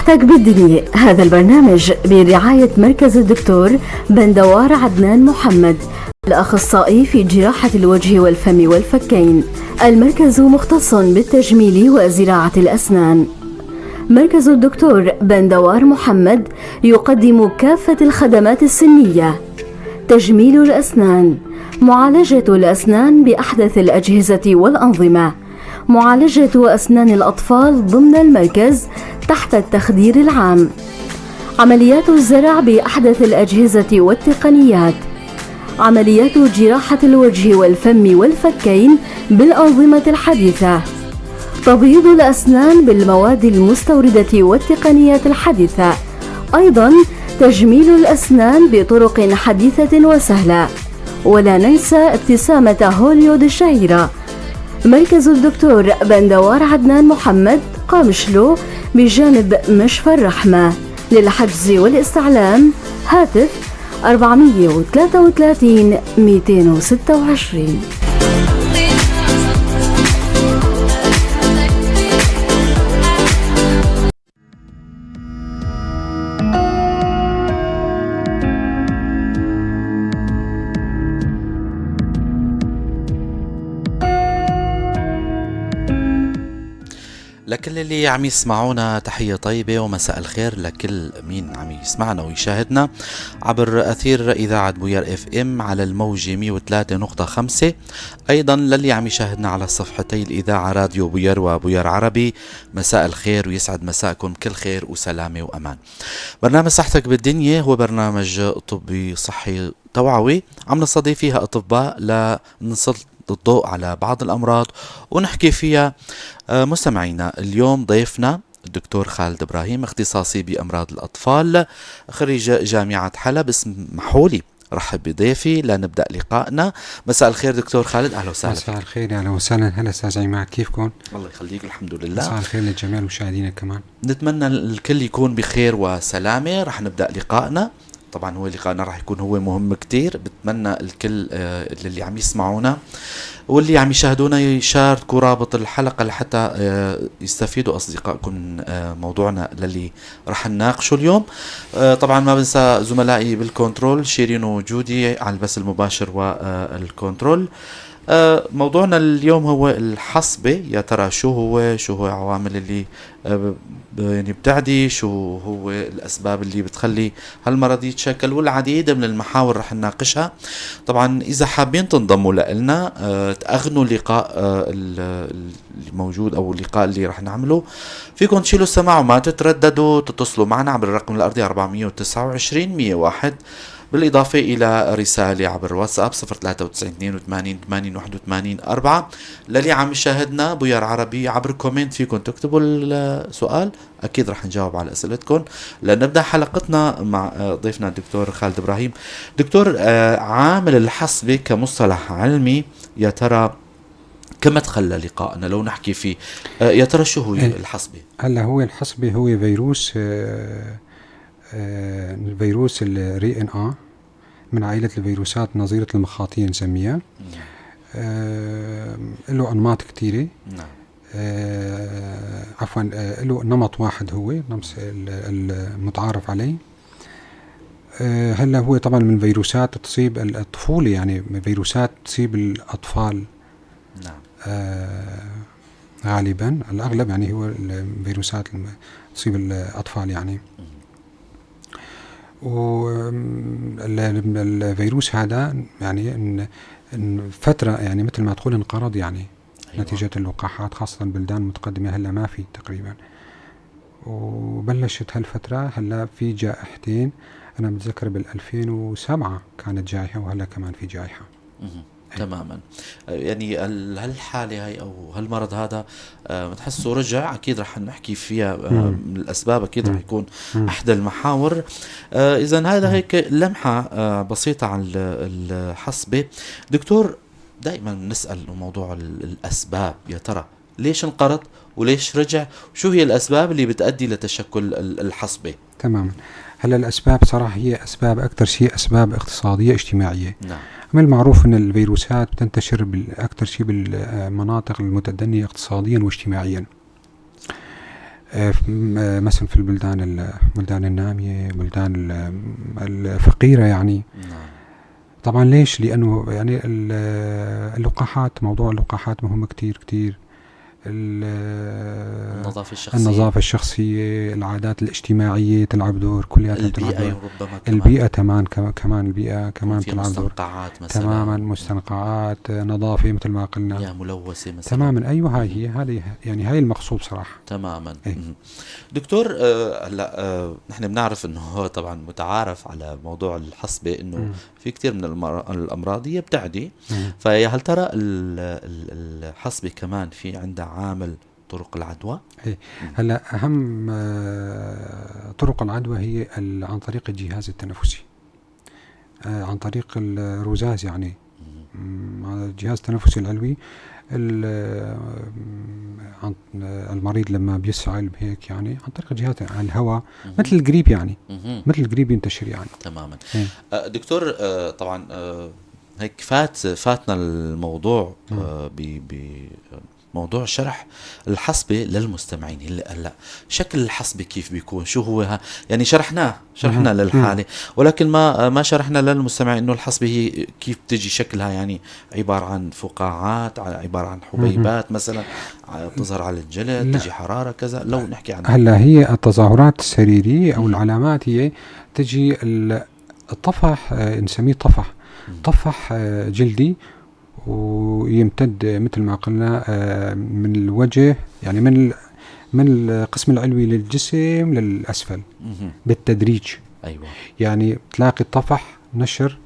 صحتك بالدنيا. هذا البرنامج برعاية مركز الدكتور بندوار عدنان محمد، الأخصائي في جراحة الوجه والفم والفكين. المركز مختص بالتجميل وزراعة الأسنان. مركز الدكتور بندوار محمد يقدم كافة الخدمات السنية: تجميل الأسنان، معالجة الأسنان بأحدث الأجهزة والأنظمة، معالجة أسنان الأطفال ضمن المركز تحت التخدير العام، عمليات الزرع بأحدث الأجهزة والتقنيات، عمليات جراحة الوجه والفم والفكين بالأنظمة الحديثة، تبييض الأسنان بالمواد المستوردة والتقنيات الحديثة، أيضا تجميل الأسنان بطرق حديثة وسهلة، ولا ننسى ابتسامة هوليود الشهيرة. مركز الدكتور بندوار عدنان محمد، قامشلو، بجانب مشفى الرحمة. للحجز والاستعلام هاتف 433 226. لكل اللي عم يسمعونا تحية طيبة ومساء الخير لكل مين عم يسمعنا ويشاهدنا عبر أثير إذاعة بوير FM على الموجة 103.5. أيضا للي عم يشاهدنا على صفحتي الإذاعة راديو بوير وبوير عربي، مساء الخير ويسعد مساءكم كل خير وسلامة وأمان. برنامج صحتك بالدنيا هو برنامج طبي صحي توعوي عم نستضيف فيها أطباء لنسلط الضوء على بعض الأمراض ونحكي فيها. مستمعينا، اليوم ضيفنا الدكتور خالد إبراهيم، اختصاصي بأمراض الأطفال، خريج جامعة حلب. اسمحوا لي رحب بضيفي لنبدأ لقائنا. مساء الخير دكتور خالد، أهلا وسهلا. مساء الخير، أهلا وسهلا. هلا أستاذ عماد، كيفكم؟ الله يخليك، الحمد لله. مساء الخير للجميع المشاهدين كمان. نتمنى الكل يكون بخير وسلامة. رح نبدأ لقائنا، طبعا هو لقائنا رح يكون هو مهم كتير. بتمنى الكل اللي عم يسمعونا واللي عم يشاهدونا يشاركوا رابط الحلقة لحتى يستفيدوا أصدقائكم من موضوعنا للي رح نناقشه اليوم. طبعا ما بنسى زملائي بال control شيرين وجودي على البث المباشر وال control. موضوعنا اليوم هو الحصبة. يا ترى شو هو، شو هو عوامل اللي يعني بتعدي، شو هو الأسباب اللي بتخلي هالمرض يتشكل، والعديد من المحاور رح نناقشها. طبعا إذا حابين تنضموا لنا تأغنوا اللقاء الموجود أو اللقاء اللي رح نعمله، فيكم تشيلوا السماع وما تترددوا، تتصلوا معنا عبر الرقم الأرضي 429 101، بالإضافة إلى رسالة عبر واتساب 093 82 80 81 4. للي عم يشاهدنا بوير عربي عبر comment فيكم تكتبوا السؤال، أكيد رح نجاوب على أسئلتكم. لنبدأ حلقتنا مع ضيفنا الدكتور خالد إبراهيم. دكتور، عامل الحصبة كمصطلح علمي يا ترى كمدخل للقائنا لو نحكي فيه، يا ترى شو هو الحصبة؟ هلا هو الحصبة هو فيروس، الفيروس ال RNA من عائلة الفيروسات نظيرة المخاطية نسميها. له أنماط كثيرة. نعم. عفوا، له نمط واحد هو نمط المتعارف عليه. هلا هو طبعا من فيروسات تصيب الطفولة، يعني فيروسات تصيب الأطفال. نعم. غالبا الأغلب يعني هو الفيروسات تصيب الأطفال يعني. والفيروس هذا يعني إن فترة يعني مثل ما تقول انقرض يعني. أيوة. نتيجة اللقاحات خاصة بلدان متقدمة هلا ما في تقريبا، وبلشت هالفترة هلا في جائحتين، أنا بتذكر بال2007 كانت جائحة وهلا كمان في جائحة. تماما. يعني هالحالة هاي أو هالمرض هذا بتحسه رجع، أكيد رح نحكي فيها من الأسباب، أكيد رح يكون أحد المحاور. إذا هذا هيك لمحة بسيطة عن الحصبة. دكتور، دائما نسأل موضوع الأسباب، يا ترى ليش انقرض وليش رجع، وشو هي الأسباب اللي بتؤدي لتشكل الحصبة؟ تماما. هلا الأسباب صراحة هي أسباب أكثر شيء أسباب اقتصادية اجتماعية. نعم. من المعروف أن الفيروسات بتنتشر أكثر شيء بالمناطق المتدنية اقتصاديا واجتماعيا. مثلا في البلدان النامية، بلدان الفقيرة يعني. طبعا ليش؟ لأنه يعني اللقاحات، موضوع اللقاحات مهم كتير كتير. النظافة الشخصية، النظافة الشخصية، العادات الاجتماعية تلعب دور، كلياتها تلعب البيئة دور. ربما كمان. البيئة كمان البيئة كمان في تلعب دور. مستنقعات مثلا. تماما، مستنقعات، نظافة مثل ما قلنا، يا ملوثة مثلا. تماما، أيوة، هاي هي، هذه يعني هاي المقصود صراحة. تماما. إيه. دكتور، هلا نحن بنعرف انه هو طبعا متعارف على موضوع الحصبة انه في كثير من الامراض هي بتعدي، فيا هل ترى الحصبة كمان في عندها عامل طرق العدوى؟ إيه. هلا اهم طرق العدوى هي عن طريق الجهاز التنفسي، عن طريق الرذاذ يعني. على الجهاز التنفسي العلوي، المريض لما بيسعل بهيك يعني عن طريق الجهاز على الهواء، مثل الجريب يعني. مثل الجريب ينتشر يعني. تماما. إيه. دكتور، طبعا، هيك فاتنا الموضوع، بموضوع شرح الحصبة للمستمعين. هلا شكل الحصبة كيف بيكون؟ شو هو يعني شرحنا للحالة، ولكن ما شرحنا للمستمعين انه الحصبة هي كيف بتجي شكلها، يعني عبارة عن فقاعات، عبارة عن حبيبات مثلا، بتظهر على الجلد، تجي حرارة كذا. لو نحكي عنها. هلا هي التظاهرات السريرية او العلامات هي تجي الطفح، نسميه طفح، طفح جلدي، ويمتد مثل ما قلنا، من الوجه، يعني من القسم العلوي للجسم للأسفل. بالتدريج. يعني تلاقي الطفح نشر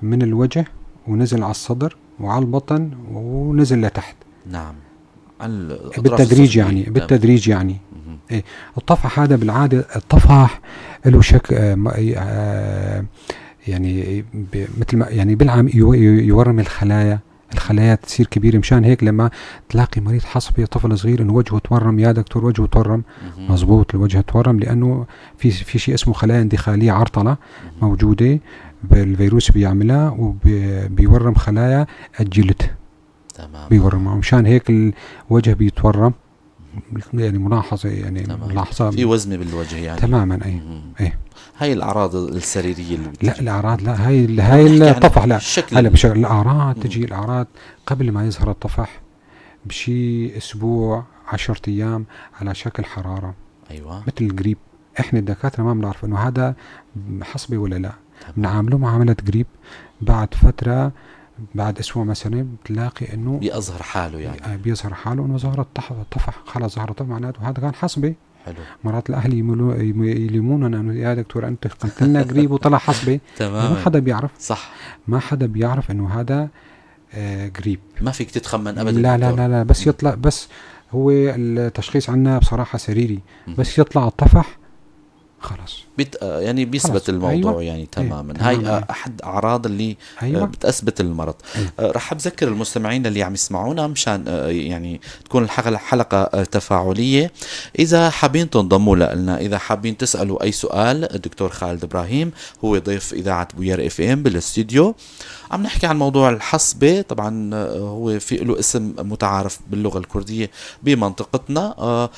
من الوجه ونزل على الصدر وعلى البطن ونزل لتحت. على الأطراف بالتدريج السفلية. يعني، بالتدريج يعني. إيه. الطفح هذا بالعادة الطفح له شكل، يعني مثل ما يعني بالعام يورم الخلايا، الخلايا تصير كبيرة. مشان هيك لما تلاقي مريض حصبي طفل صغير انه وجهه تورم، يا دكتور وجهه تورم. مزبوط، الوجه تورم لانه في شيء اسمه خلايا اندخالية عرطلة موجودة بالفيروس بيعملها وبيورم خلايا الجلد. بيورمها، ومشان هيك الوجه بيتورم. يعني ملاحظة، يعني ملاحظة في وزمة بالوجه يعني. تماما، أي. أي. هاي الأعراض السريرية اللي بتجي. لا، الأعراض لا، هاي نحكي عن الطفح لا. الشكل. هلا بشكل الأعراض تجي الأعراض قبل ما يظهر الطفح بشي أسبوع 10 أيام على شكل حرارة. مثل الجريب. إحنا الدكاترة ما بنعرف إنه هذا حصبي ولا لا. بنعامله معاملة جريب. بعد فترة، بعد أسبوع مثلا، بتلاقي إنه بيظهر حاله يعني. بيظهر حاله إنه ظهر الطفح، خلص ظهر الطفح، معناته هذا كان حصبي. مرات الأهل يلوموننا إنه يا دكتور أنت قلت لنا قريب وطلع حصبي. ما حدا بيعرف. ما حدا بيعرف إنه هذا قريب. ما فيك تتخمن أبداً. لا، لا، دكتور. لا، لا، بس يطلع، بس هو التشخيص عندنا بصراحة سريري. بس يطلع الطفح خلاص. يعني بيثبت خلاص. الموضوع تماماً. هاي أحد أعراض اللي، بتثبت المرض. رح بذكر المستمعين اللي عم يسمعونا مشان تكون الحلقة تفاعلية. إذا حابين تنضموا لنا، إذا حابين تسألوا أي سؤال، الدكتور خالد إبراهيم هو ضيف إذاعة بوير اف ام بالاستديو. عم نحكي عن موضوع الحصبة. طبعاً، هو في له اسم متعارف باللغة الكردية بمنطقتنا.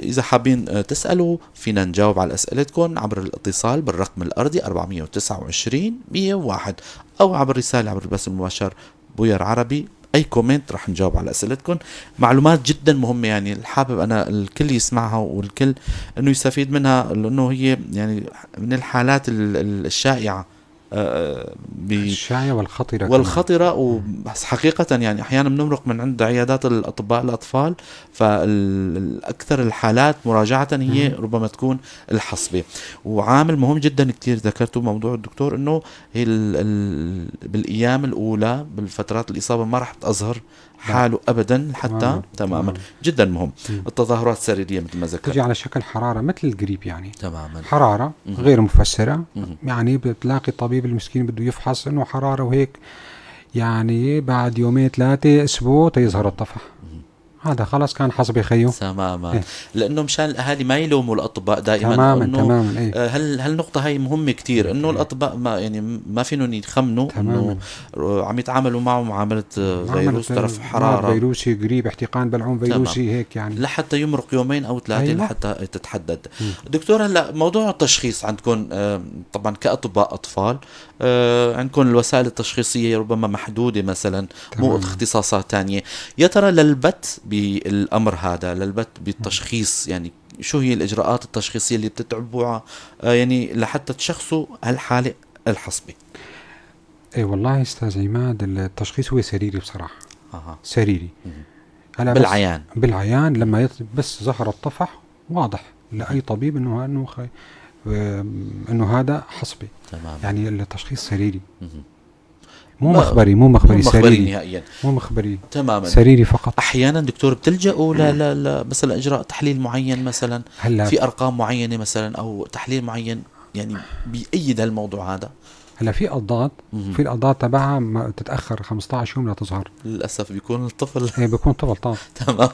إذا حابين تسألوا فينا نجاوب على أسئلتكم عبر الاتصال بالرقم الأرضي 429 101 أو عبر رسالة عبر البث المباشر بوير عربي. أي comment رح نجاوب على أسئلتكم. معلومات جدا مهمة، الحابب أنا الكل يسمعها والكل أنه يستفيد منها، لأنه هي من الحالات الشائعة، الشائعة والخطيرة كمان. والخطيرة، وبس حقيقة أحيانا بنمرق من عند عيادات الأطباء الأطفال، فالأكثر الحالات مراجعة هي ربما تكون الحصبة. وعامل مهم جدا كتير ذكرته موضوع الدكتور، أنه هي بالأيام الأولى بالفترات الإصابة ما راح تظهر حاله أبدا حتى تماما. جدا مهم. التظاهرات السريرية مثل ما ذكرت تجي على شكل حرارة مثل الجريب يعني. حرارة غير مفسرة. بتلاقي الطبيب المسكين بده يفحص إنه حرارة وهيك، بعد يومين 3 أسبوع تيظهر الطفح. هذا خلص كان حصبي خيو. تماما. إيه. لانه مشان الاهالي ما يلوموا الاطباء دائما. تماما. إنه تماما، ايه. هالنقطة هاي مهمة كتير، انه الاطباء ما يعني ما فينهم يخمنوا انه عم يتعاملوا معه معاملة فيروس، ترف حرارة فيروسي، قريب، احتقان بلعوم فيروسي، هيك يعني. لحتى يمرق يومين او 3 أيوة. لحتى تتحدد. دكتور، هلا موضوع التشخيص عندكم، طبعا كاطباء اطفال، عندكم الوسائل التشخيصية ربما محدودة مثلا، مو اختصاصات ثانية. يا ترى للبت بالامر هذا، للبت بالتشخيص، يعني شو هي الاجراءات التشخيصية اللي بتتبعوها يعني لحتى تشخصوا هالحالة الحصبة؟ اي والله استاذ عماد، التشخيص هو سريري بصراحة. سريري. هلا بس بالعيان. بالعيان، لما بس ظهر الطفح واضح لاي طبيب انه هذا حصبي. يعني التشخيص سريري. مو مخبري، مو مخبري. مو مخبري. سريري. نهائيا. مو مخبري. سريري فقط. احيانا دكتور بتلجأوا ل ل ل مثلا اجراء تحليل معين مثلا؟ هلا في ارقام معينة مثلا او تحليل معين يعني بيأيد هالموضوع هذا؟ هلا في اضداد. في الاضداد تبعها ما تتاخر 15 يوم لتظهر. للاسف بيكون الطفل ايه، بيكون طفل طاف. تمام.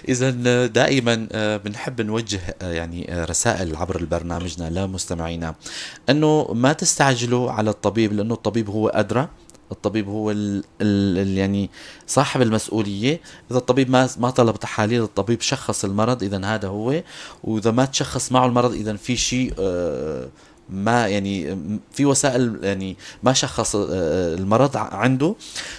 اذا دائما بنحب نوجه يعني رسائل عبر برنامجنا لمستمعينا انه ما تستعجلوا على الطبيب، لانه الطبيب هو ادرى، الطبيب هو ال ال يعني صاحب المسؤولية. إذا الطبيب ما طلب تحاليل، الطبيب شخص المرض، إذا هذا هو. وإذا ما تشخص معه المرض، إذا في شيء ما يعني في وسائل يعني ما شخص المرض عنده.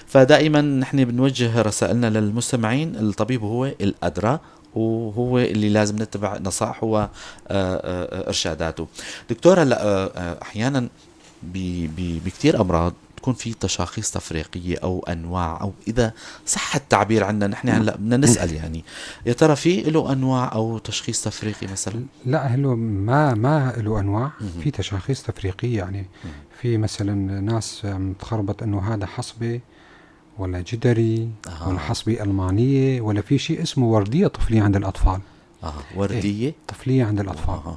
فدائما نحن بنوجه رسائلنا للمستمعين، الطبيب هو الأدرى وهو اللي لازم نتبع نصائحه وارشاداته. دكتور، هلا احيانا بكثير امراض تكون في تشاخيص تفريقيه او انواع، او اذا صح التعبير عندنا نحن، هلا بدنا نسال يعني يا ترى في له انواع او تشخيص تفريقي مثلا؟ لا، له ما له انواع. في تشاخيص تفريقيه يعني. في مثلا ناس عم تخربط انه هذا حصبه ولا جدري ولا حصبه المانية، ولا في شيء اسمه وردية طفليه عند الاطفال. اه، ورديه. إيه، طفليه عند الاطفال.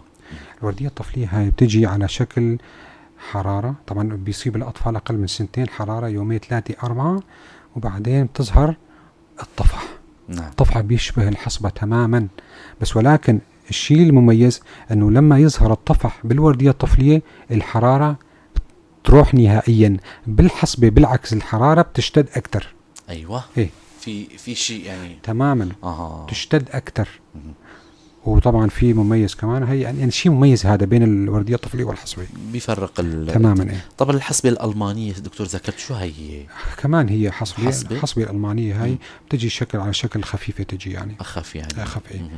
الوردية الطفليه هاي بتجي على شكل حرارة، طبعا بيصيب الأطفال أقل من سنتين، حرارة يومين 3 4، وبعدين بتظهر الطفح. الطفح بيشبه الحصبة تماما، بس ولكن الشيء المميز أنه لما يظهر الطفح بالوردية الطفلية الحرارة تروح نهائيا، بالحصبة بالعكس الحرارة بتشتد أكثر. إيه؟ في شيء يعني. تماما. تشتد أكثر. وطبعا في مميز كمان هي يعني شيء مميز هذا بين الوردية الطفليه والحصبة. بيفرق تماما، إيه. طبعا الحصبة الالمانية دكتور ذكرت، شو هي؟ كمان هي حصبه. حصبة؟ الحصبة الالمانية هاي بتجي شكل على شكل خفيفة تجي يعني. اخف يعني. اخف، إيه.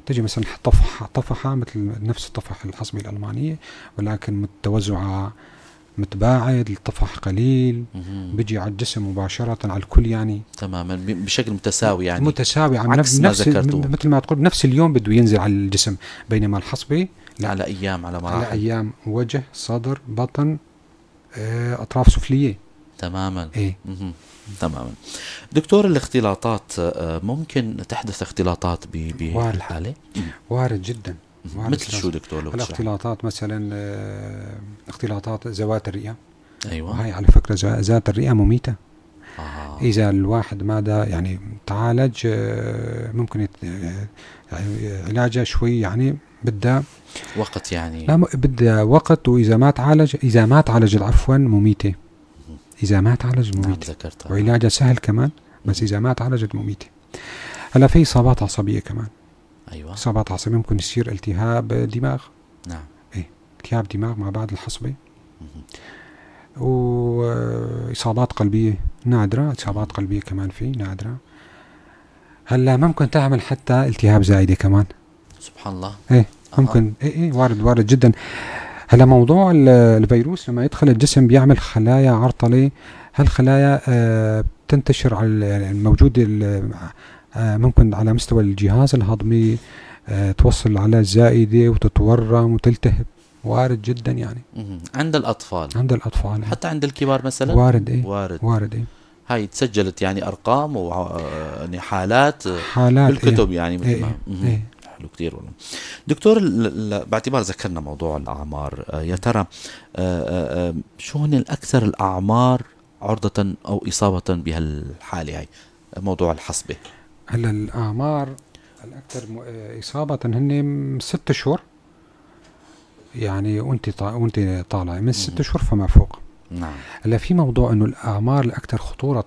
تجي مثلا طفحه طفحه مثل نفس الطفح الحصبة الالمانيه، ولكن توزعها متباعد، الطفح قليل. بيجي على الجسم مباشرة على الكل يعني. تماما، بشكل متساوي يعني. متساوي عم عكس ما نفس ذكرته. مثل ما تقول بنفس اليوم بده ينزل على الجسم، بينما الحصبة لا. على ايام، على على مراحل. ايام، وجه، صدر، بطن، اطراف سفليه. ايه. مهم. تماما. دكتور، الاختلاطات، ممكن تحدث اختلاطات وارد. بهالحالة؟ وارد جدا، وارد. مثل شو دكتور لو تشرح؟ الاختلاطات مثلا اختلاطات ذوات الرئه. وهي على فكرة ذات الرئة مميته. اذا الواحد ما دا يعني تعالج، ممكن يعني علاجها شوي يعني بدها وقت يعني. لا، بدها وقت، واذا ما تعالج، اذا ما تعالج عفوا، مميته، اذا ما تعالج مميته. ذكرتها. وعلاجها سهل كمان، بس اذا ما تعالجت مميته. هلا في اصابات عصبية كمان. اصابات عصبية ممكن يصير التهاب دماغ. التهاب دماغ مع بعد الحصبه. واصابات قلبية نادره، اصابات قلبية كمان في نادره. هلا ممكن تعمل حتى التهاب زايدة كمان. سبحان الله. ايه. ممكن، ايه ايه، وارد، وارد جدا. هلا موضوع الفيروس لما يدخل الجسم بيعمل خلايا عرطله، هالخلايا بتنتشر على يعني الموجود ممكن على مستوى الجهاز الهضمي، توصل على الزائدة وتتورم وتلتهب، وارد جدا يعني. عند الاطفال. عند الاطفال. حتى عند الكبار مثلا؟ وارد، ايه. وارد. وارد، ايه. هاي تسجلت يعني ارقام يعني حالات حالات، إيه. بالكتب يعني مثل إيه. ما إيه. إيه. حلو كثير والله دكتور. باعتبار ذكرنا موضوع الاعمار، يا ترى شو هن الاكثر الاعمار عرضة او اصابة بهالحالة هاي؟ موضوع الحصبة. هلا الاعمار الاكثر اصابه هن 6 اشهر يعني وانت طالع من 6 اشهر فما فوق. هلا في موضوع انه الاعمار الاكثر خطورة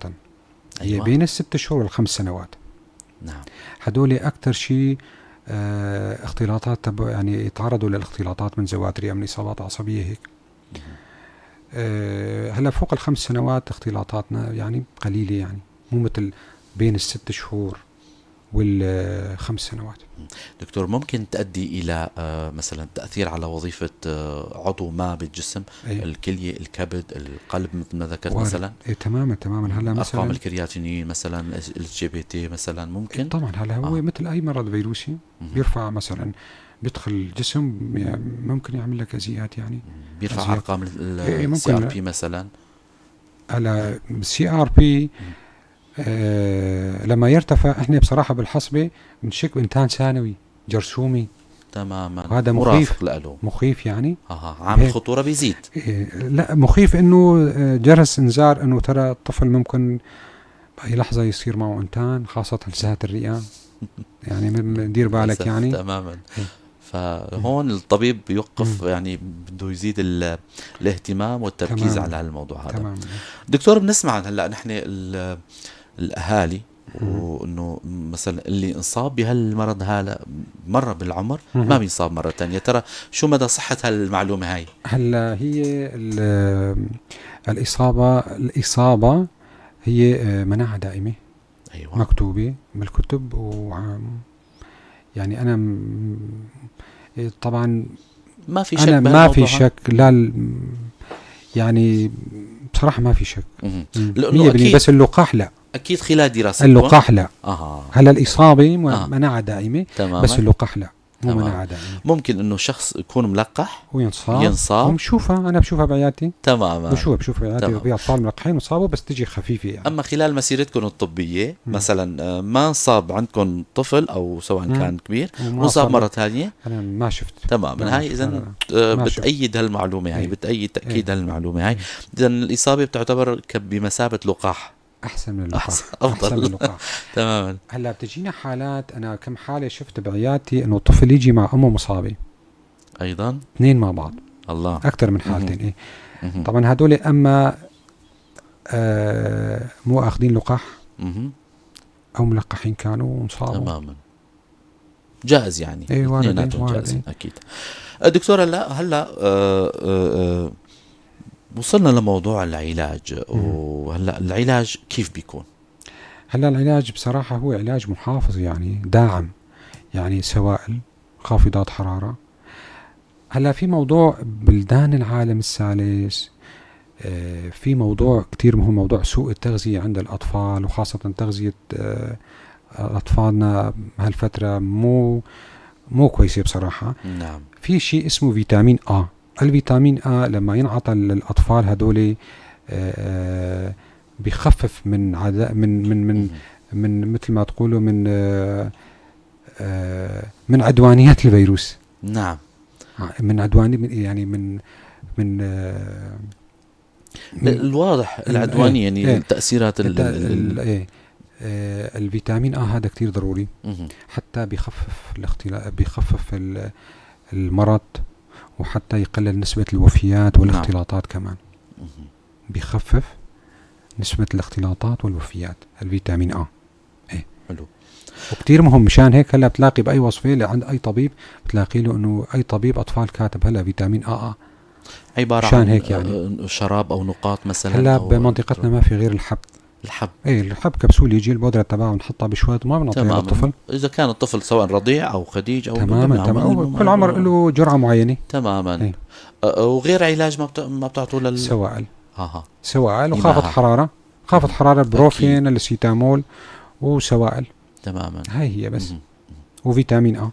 هي بين ال6 اشهر وال5 سنوات. هدول اكثر شيء اختلاطات يعني يتعرضوا للاختلاطات من ذوات رئه، من اصابات عصبية هيك. هلا فوق ال5 سنوات اختلاطاتنا يعني قليله، يعني مو مثل بين ال6 شهور وال5 سنوات. دكتور، ممكن تؤدي الى مثلا تاثير على وظيفة عضو ما بالجسم؟ الكليه، الكبد، القلب مثل ما ذكرت مثلا؟ ايه تماما تماما. هلا مثلا ارقام الكرياتينين مثلا، ال SGPT مثلا ممكن؟ إيه طبعا. هلا هو مثل اي مرض فيروسي بيرفع مثلا، بيدخل الجسم ممكن يعمل لك ازيئات يعني. بيرفع ارقام ال CRP مثلا؟ هلا CRP لما يرتفع، احنا بصراحة بالحصبه بنشك بانتان ثانوي جرثومي. هذا مخيف. له. مخيف يعني. عامل خطورة بيزيد. إيه لا، مخيف انه جرس انذار انه ترى الطفل ممكن باي لحظة يصير معه انتان، خاصة ذات الرئة، يعني دير بالك يعني. تماما إيه. فهون الطبيب بيوقف يعني بده يزيد الاهتمام والتركيز على هالموضوع هذا. دكتور، بنسمع هلا نحن الاهالي وانه مثلا اللي انصاب بهالمرض هذا مرة بالعمر ما بينصاب مرة ثانيه. ترى شو مدى صحة هالمعلومه هاي؟ هلا هي الاصابه هي مناعة دائمه. مكتوبة بالكتب، وعم يعني انا طبعا ما في شك. أنا ما في شك، لا، يعني بصراحة ما في شك. لانه أكيد، بس اللقاح لا. اكيد خلال دراستكم. اللقاح لا. هلا الاصابة مناعة دائمه. بس اللقاح لا، مو مناعة دائمه. ممكن انه شخص يكون ملقح وينصاب. ينصاب. وبشوفها، انا بشوفها بعيادتي. بشوفها بعيادتي. في اطفال ملقحين انصابوا، بس تجي خفيفة يعني. اما خلال مسيرتكم الطبية مثلا ما انصاب عندكم طفل او سواء كان كبير وانصاب مرة ثانيه؟ انا ما شفت. تماما، هاي اذا بتأيد هالمعلومه هاي. بتأيد تاكيد هالمعلومه هاي. اذا الاصابة بتعتبر بمثابة لقاح. احسن من اللقاح. أحسن، افضل. احسن من اللقاح. هلا بتجينا حالات، انا كم حاله شفت بعيادتي انه الطفل يجي مع امه مصابه. ايضا. اثنين مع بعض. الله. اكثر من حالتين، ايه. طبعا هدول اما مو اخذين لقاح او ملقحين كانوا وانصابوا. تماما، جائز يعني. ايه، وارد. اثنيناتهم جائزين اكيد. دكتور، هلا وصلنا لموضوع العلاج، وهلا العلاج كيف بيكون؟ هلا العلاج بصراحة هو علاج محافظ، يعني داعم، يعني سوائل، خافضات حرارة. هلا في موضوع بلدان العالم الثالث، في موضوع كتير مهم، موضوع سوء التغذية عند الأطفال، وخاصة تغذية أطفالنا هالفترة مو كويسة بصراحة. في شيء اسمه فيتامين A، الفيتامين A لما ينعطى للأطفال هدول بخفف من عداء من من من من مثل ما تقولوا من عدوانية الفيروس. من عدوانية يعني من الواضح العدوانية يعني التأثيرات ايه الفيتامين A هذا كتير ضروري حتى بخفف الاختلاط، بخفف المرض، وحتى يقلل نسبة الوفيات والاختلاطات كمان. بخفف نسبة الاختلاطات والوفيات الفيتامين A، ايه. وكتير مهم، مشان هيك هلا بتلاقي باي وصفه عند اي طبيب بتلاقي له انه اي طبيب اطفال كاتب هلا فيتامين A A. عبارة مشان عن هيك يعني. شراب او نقاط مثلا؟ هلا أو بمنطقتنا ما في غير الحب. الحب. ايه، الحب كبسول، يجي البودره تبعه، نحطها بشوية ما بنعطيها للطفل. اذا كان الطفل سواء رضيع او خديج او تماما، كل عمر له جرعة معينه. تماما إيه. وغير علاج ما بتعطوه لل سوائل. سوائل وخافض حراره، خافض حرارة بروفين، السيتامول وسوائل. هاي هي بس. وفيتامين A.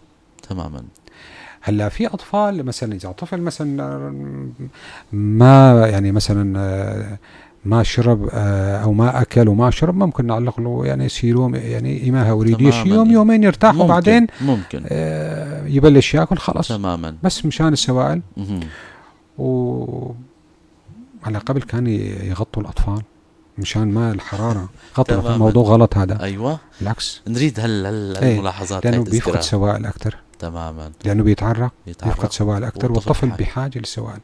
هلا في اطفال مثلا، اذا طفل مثلا ما يعني مثلا ما شرب او ما اكل وما شرب، ممكن نعلق له يعني سيروم، يعني إماهة وريديه شي يوم يومين يرتاح وبعدين ممكن يبلش ياكل خلص. بس مشان السوائل. و هلا قبل كان يغطوا الاطفال. مشان ما الحرارة خطره. تماماً. الموضوع غلط هذا. ايوه، بالعكس. نريد هالملاحظات لانه هاي بيفقد تذكرها. سوائل اكثر. تماما. لانه بيتعرق، يتعرق. بيفقد سوائل اكثر، والطفل والطفل بحاجة. بحاجة للسوائل.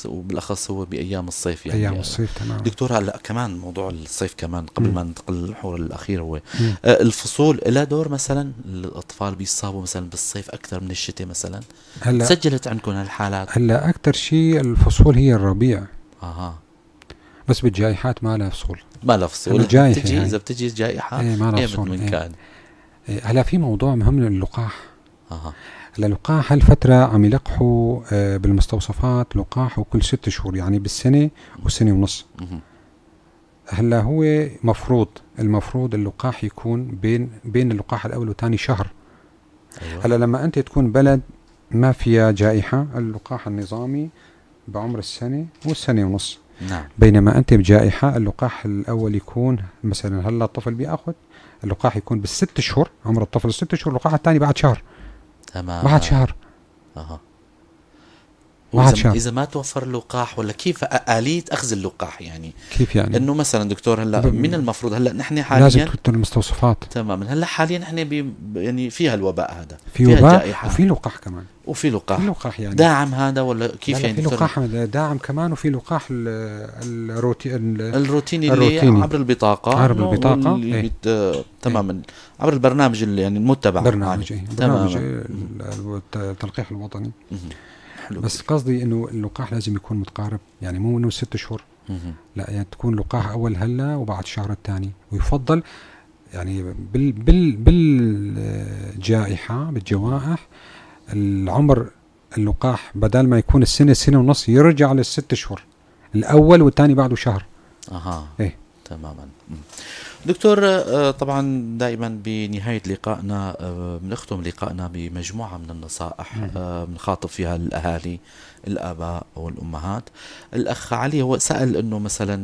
وبالاخص هو بايام الصيف يعني. ايام الصيف، تمام. دكتور، هلا كمان موضوع الصيف كمان قبل ما ننتقل للمحور الاخير هو الفصول لها دور، مثلا الاطفال بيصابوا مثلا بالصيف اكثر من الشتاء مثلا؟ هلا سجلت عندكم هالحالات؟ هلا اكثر شيء الفصول هي الربيع. بس بالجائحات ما لها فصول. ما لها فصول. الجائحة بتجي هاي. اذا بتجي جائحة ايه، ما لها ايه فصول. من إيه. كان. إيه، هلا في موضوع مهم، اللقاح. هلا اللقاح هالفترة عم يلقحوا بالمستوصفات لقاح وكل 6 شهور، يعني بالسنة وسنة ونص. هلا هو المفروض اللقاح يكون بين اللقاح الأول والثاني شهر. هلا لما أنت تكون بلد ما فيها جائحة، اللقاح النظامي بعمر السنة والسنة ونص. بينما أنت بجائحة، اللقاح الأول يكون مثلا، هلا الطفل بياخذ اللقاح يكون بالست شهور، عمر الطفل 6 شهور، اللقاح الثاني بعد شهر. بعد شهر. بعد شهر. اذا ما توفر اللقاح ولا كيف آلية اخذ اللقاح يعني؟ كيف يعني؟ انه مثلا دكتور هلا من المفروض هلا نحن لازم حاليا تكون المستوصفات. تماما، هلا حاليا نحن يعني فيها الوباء هذا، في فيها وباء جائحة. وفي لقاح كمان. وفي لقاح. في لقاح يعني. داعم هذا ولا كيف؟ لا لا، يعني في دكتور؟ لقاح داعم كمان، وفي لقاح الروتيني اللي الروتيني. عبر البطاقة. عبر إنه البطاقة، اللي إيه. تماما، عبر البرنامج اللي يعني المتبع. برنامج، يعني. إيه. برنامج تماما التلقيح الوطني. حلو. بس قصدي انه اللقاح لازم يكون متقارب، يعني مو انه 6 شهور. لا، يعني تكون لقاح اول هلا وبعد شهر الثاني، ويفضل يعني بالجائحه، بالجوائح، العمر اللقاح بدل ما يكون السنة سنة ونص يرجع للست شهور، الاول والثاني بعده شهر. إيه. تماما. دكتور، طبعا دائما بنهاية لقائنا بنختم لقائنا بمجموعة من النصائح بنخاطب فيها الأهالي، الآباء والأمهات. الأخ علي هو سأل إنه مثلا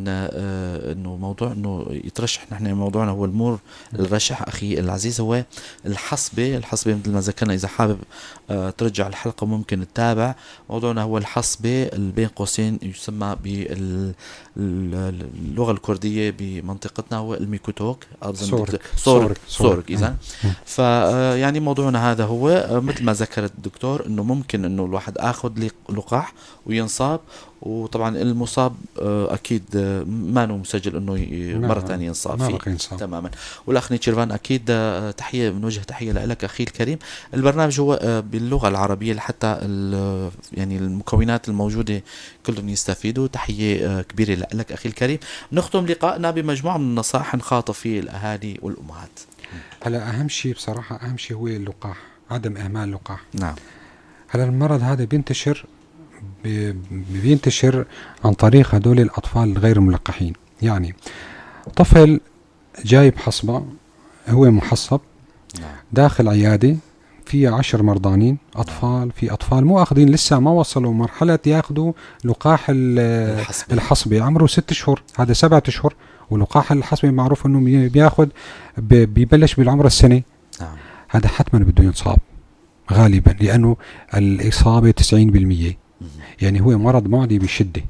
إنه موضوع إنه يترشح، نحن موضوعنا هو المور الرشح. أخي العزيز، هو الحصبة، الحصبة مثل ما ذكرنا، إذا حابب ترجع الحلقة ممكن تتابع، موضوعنا هو الحصبة اللي بين قوسين يسمى باللغة الكردية بمنطقتنا هو الميكوتوك أظن. سورك. دكتور- سورك. سورك. سورك. إذا ف يعني موضوعنا هذا هو، مثل ما ذكر الدكتور انه ممكن انه الواحد اخذ لقاح وينصاب، وطبعا المصاب اكيد ما مسجل انه مرة ثانية ينصاب ما فيه. بقى ينصاب. تماما. والاخ نيتشيرفان اكيد تحيه، بنوجه تحية لك اخي الكريم. البرنامج هو باللغة العربية لحتى يعني المكونات الموجودة كلهم يستفيدوا. تحية كبيرة لك اخي الكريم. نختم لقائنا بمجموعه من النصائح نخاطب فيه الاهالي والامهات. هلا اهم شيء بصراحه، اهم شيء هو اللقاح، عدم اهمال اللقاح. هلا المرض هذا بينتشر عن طريق هدول الاطفال الغير ملقحين، يعني طفل جايب حصبه، هو محصب، داخل عيادة فيها 10 مرضانين اطفال، في اطفال مو اخذين لسه، ما وصلوا مرحلة ياخذوا لقاح الحصبة. الحصبه، عمره 6 اشهر، هذا 7 اشهر، ولقاح الحصبة معروف انه بياخذ بيبلش بالعمر السنه. هذا حتما بده ينصاب غالبا، لانه الاصابة 90%. يعني هو مرض معدي بشده.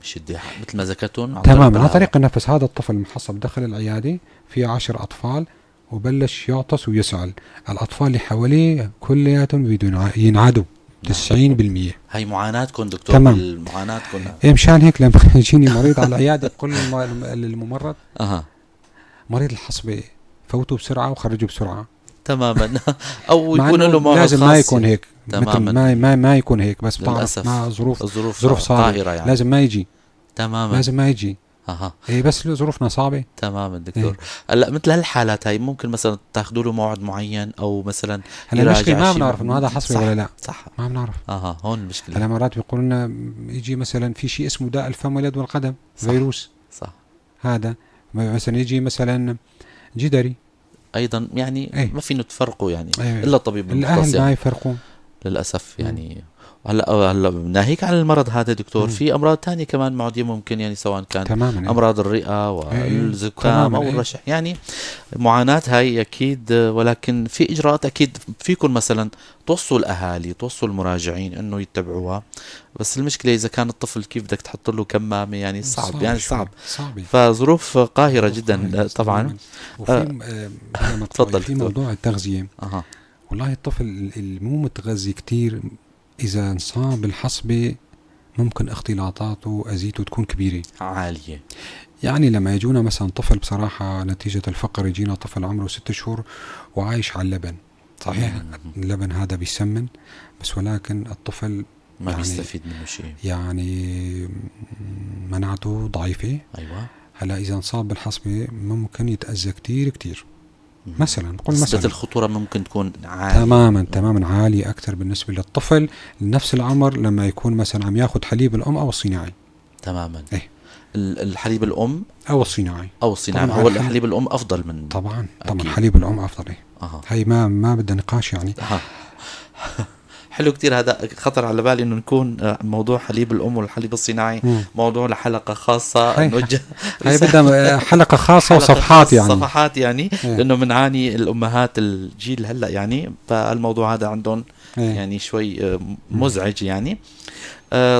بشدة مثل ما ذكرتم عن تماما، عن الهواء. طريق النفس. هذا الطفل المحصب دخل العيادة في 10 اطفال وبلش يعطس ويسعل، الاطفال اللي حواليه كلياتهم بدهم ينعدوا 90%. هي معاناتكم دكتور. تمام. معاناتكم. إيه، مشان هيك لما يجيني مريض على العيادة بقول للممرض مريض الحصبة فوتوا بسرعة وخرجوا بسرعه. تماما، او مع يكون إنه له موعد لازم ما خاص. يكون هيك، مثل ما يكون هيك، بس بتعرف للأسف. مع ظروف الظروف ظروف صعبة. قاهرة يعني. لازم ما يجي. لازم ما يجي. ايه، بس ظروفنا صعبه. تماما دكتور. هلا مثل هالحالات هاي ممكن مثلا تاخذوا له موعد معين او مثلا هلا المشكلة يراجع ما شيء؟ بنعرف انه هذا حصبه ولا لا. ما بنعرف. هون المشكلة. هلا مرات بيقولوا لنا يجي مثلا في شيء اسمه داء الفم واليد والقدم، فيروس. هذا مثلا يجي مثلا جدري. ايضا يعني ما فينا تفرقوا يعني إيه. الا الطبيب المختص الاهل ما يعني. يفرقوا. للاسف يعني. هلا ناهيك عن المرض هذا دكتور، في امراض ثانية كمان معدية ممكن، يعني سواء كان تماما امراض الرئة والزكام او الرشح، يعني معاناة هاي اكيد، ولكن في اجراءات اكيد فيكم مثلا توصوا الاهالي، توصوا المراجعين انه يتبعوها، بس المشكلة اذا كان الطفل كيف بدك تحط له كمامه، يعني صعب، يعني صعب، فظروف قاهرة جدا طبعا. وفي تفضل. في موضوع التغذية. والله الطفل اللي مو متغذي كثير إذا انصاب بالحصبة ممكن اختلاطاته وأذيته تكون كبيرة عالية. يعني لما يجونا مثلا طفل بصراحة نتيجة الفقر، يجينا طفل عمره 6 شهور وعايش على اللبن، صحيح اللبن هذا بيسمن، بس ولكن الطفل ما يعني بيستفيد منه شيء، يعني مناعته ضعيفة. أيوة. هلا إذا انصاب بالحصبة ممكن يتأذى كتير كتير. مثلا نقول نسبة مثلا الخطورة ممكن تكون عالية. تماما تماما، عالية أكثر بالنسبة للطفل لنفس العمر لما يكون مثلا عم ياخذ حليب الأم أو الصناعي. تماما. إيه؟ الحليب الأم أو الصناعي. أو الصناعي، هو الحليب الأم أفضل من طبعا طبعا حليب الأم أفضل. إيه؟ هي ما بدها نقاش يعني. حلو كتير، هذا خطر على بالي انه نكون موضوع حليب الام والحليب الصناعي موضوع لحلقة خاصة، نوجه هي بدها حلقة خاصة وصفحات يعني، صفحات يعني لانه بنعاني الامهات الجيل هلا يعني، فالموضوع هذا عندهم يعني شوي مزعج يعني.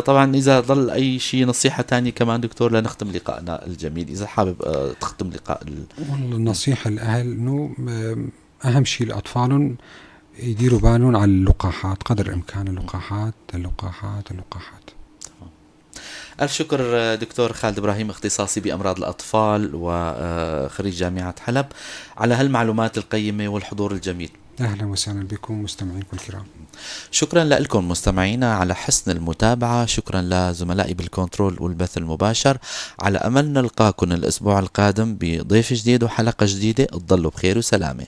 طبعا اذا ضل اي شيء نصيحة ثانية كمان دكتور لنختم لقائنا الجميل، اذا حابب تختم لقاء والله النصيحة للاهل انه اهم شيء لاطفالهم يديروا بالهم على اللقاحات قدر الإمكان، اللقاحات اللقاحات اللقاحات. ألف شكر دكتور خالد إبراهيم، اختصاصي بأمراض الأطفال وخريج جامعة حلب، على هالمعلومات القيمة والحضور الجميل. أهلا وسهلا بكم مستمعينكم الكرام. شكرا لكم مستمعينا على حسن المتابعة، شكرا لزملائي بالكنترول والبث المباشر. على أمل نلقاكم الأسبوع القادم بضيف جديد وحلقة جديدة. تضلوا بخير وسلامة.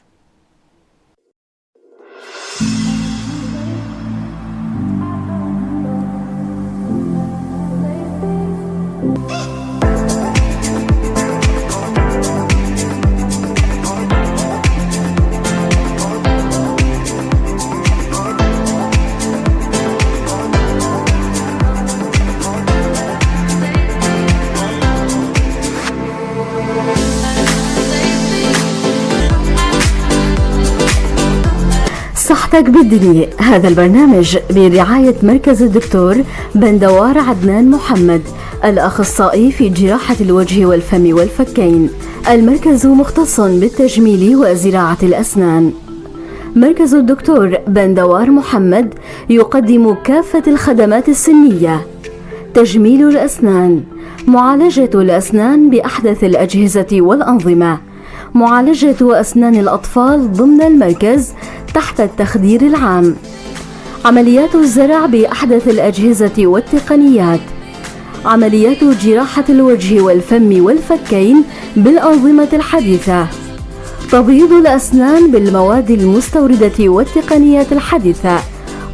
صحتك بالدنيا، هذا البرنامج برعاية مركز الدكتور بندوار عدنان محمد، الأخصائي في جراحة الوجه والفم والفكين. المركز مختص بالتجميل وزراعة الأسنان. مركز الدكتور بندوار محمد يقدم كافة الخدمات السنية: تجميل الأسنان، معالجة الأسنان بأحدث الأجهزة والأنظمة، معالجة أسنان الأطفال ضمن المركز تحت التخدير العام، عمليات الزرع بأحدث الأجهزة والتقنيات، عمليات جراحة الوجه والفم والفكين بالأنظمة الحديثة، تبييض الأسنان بالمواد المستوردة والتقنيات الحديثة،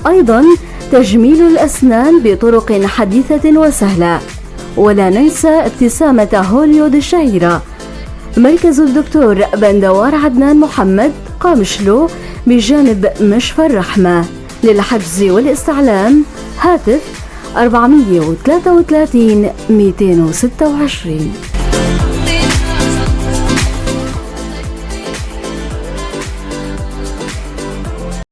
أيضا تجميل الأسنان بطرق حديثة وسهلة، ولا ننسى ابتسامة هوليود الشهيرة. مركز الدكتور بندوار عدنان محمد، قامشلو، بجانب مشفى الرحمة. للحجز والاستعلام هاتف 433 226.